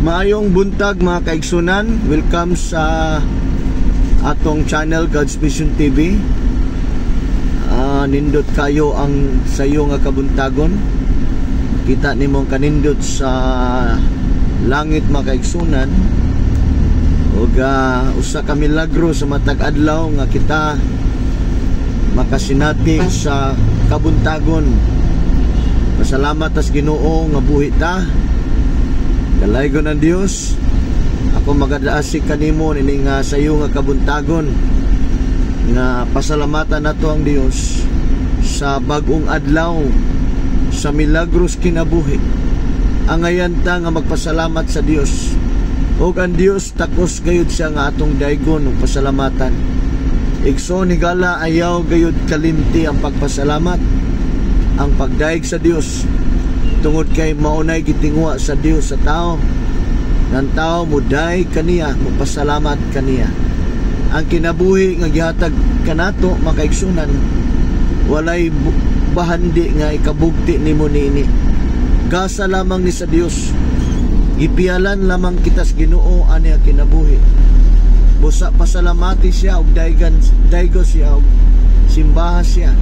Maayong buntag, mga kaigsunan. Welcome sa atong channel, God's Mission TV. Nindot kayo ang sayo nga kabuntagon. Kita nimo ang kanindot sa langit, mga kaigsunan. Ug usa ka milagro sa matag adlaw nga kita makasinati sa kabuntagon. Pasalamat tas Ginoo nga buhi ta. Dalaygon ang Dios. Ako magadaasik kanimo ini nga sayo nga kabuntagon nga pasalamatan nato ang Dios sa bag-ong adlaw, sa milagros kinabuhi. Angayan ta nga magpasalamat sa Dios. Ug ang Dios takos gayud siya nga atong daygon ug pasalamatan. Igsoon higala, ayaw gayud kalimti ang pagpasalamat, ang pagdayeg sa Dios, tungod kay maunay gitinguha sa Dios sa tao ng tao muday kaniya, mupasalamat kaniya. Ang kinabuhi nga gihatag kanato, mga kaigsunan, walay bahandi nga ikabugti nimo niini. Gasa lamang ni sa Dios. Gipialan lamang kita sa Ginoo ani ang kinabuhi. Busa pasalamati siya og daygan, daygo siya og simbaha siya.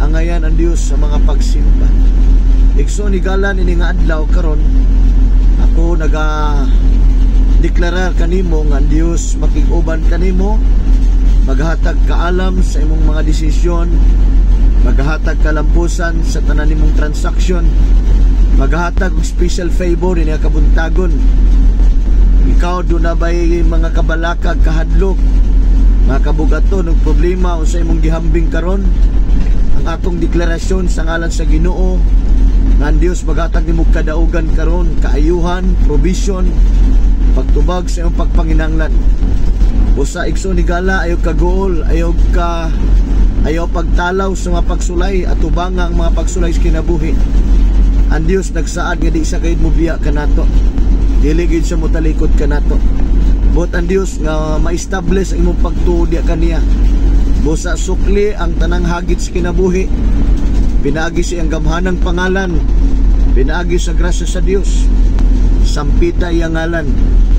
Angayan ang Dios sa mga pagsimba. Igsoon higala, ini nga adlaw karon ako naga deklarar kanimo nga ang Dios makig-uban kanimo, maghatag kaalam sa imong mga desisyon, maghatag kalampusan sa tanan nimong transaksyon, maghatag og special favor ini nga kabuntagon. Ikaw, duna bay mga kabalakag, kahadlok, mga kabugaton ug problema sa imong gihambing karon? Ang akong deklarasyon sa ngalan sa Ginoo nga ang Dios maghatag nimo kadaugan karon, kaayuhan, provision, pagtubag sa imong pagpanginanglan. Busa, igsoon higala, ayaw kaguol, ayaw pagtalaw sa mga pagsulay at tubanga ang mga pagsulay sa kinabuhi. Ang Dios nagsaad nga di sa gayud mobiya kanato. Dili gid siya motalikod kanato. Buot ang Dios nga ma-establish ang imong pagtuo diya kaniya. Busa sukli ang tanang hagit sa kinabuhi. Pinaagi sa iyang gamhanang pangalan, pinaagi sa grasya sa Dios. Sampita iyang ngalan.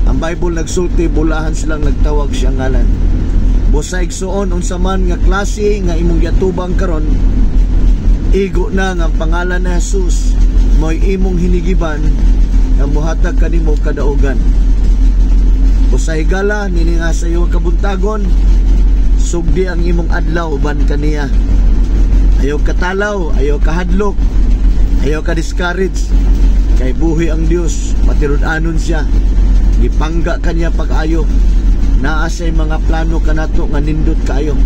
Ang Bible nagsulti, bulahan silang nagtawag siyang ngalan. Busa, igsuon, unsa man nga klase nga imong giatubang karon, igo na nga ang pangalan ni Jesus mo'y imong hinigiban nga muhatag kanimo kadaugan. Busa, higala, nini nga sa iyong kabuntagon, sugdi ang imong adlaw uban kaniya. Ayaw katalaw, ayaw kahadlok, ayaw ka discourage. Kay buhi ang Dios, matinud-anon siya. Gipangga kaniya pag-ayo. Naa siya'y mga plano kanato nga nindot kaayo.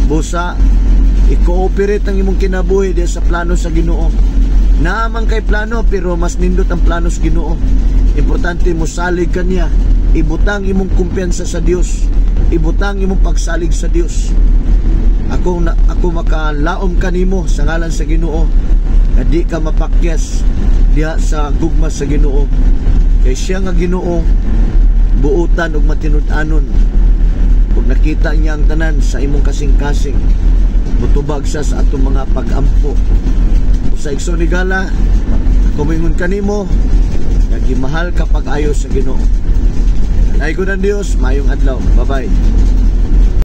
Busa, i-cooperate ang imong kinabuhi diya sa plano sa Ginoo. Naa man kay plano, pero mas nindot ang plano sa Ginoo. Importante mo salig kaniya, ibutang imong kumpiyansa sa Dios, ibutang imong pagsalig sa Dios. Ako makalaom kanimo sa ngalan sa Ginoo nga di ka mapakyas diha sa gugma sa Ginoo. Kay siya nga Ginoo buutan ug matinud-anon. Ug nakita niya ang tanan sa imong kasing-kasing. Mutubag siya sa atong mga pag-ampo. Sa igsoon higala, ako moingon kanimo nga gimahal ka pag-ayo sa Ginoo. Dalaygon ang Dios, maayong adlaw. Bye-bye.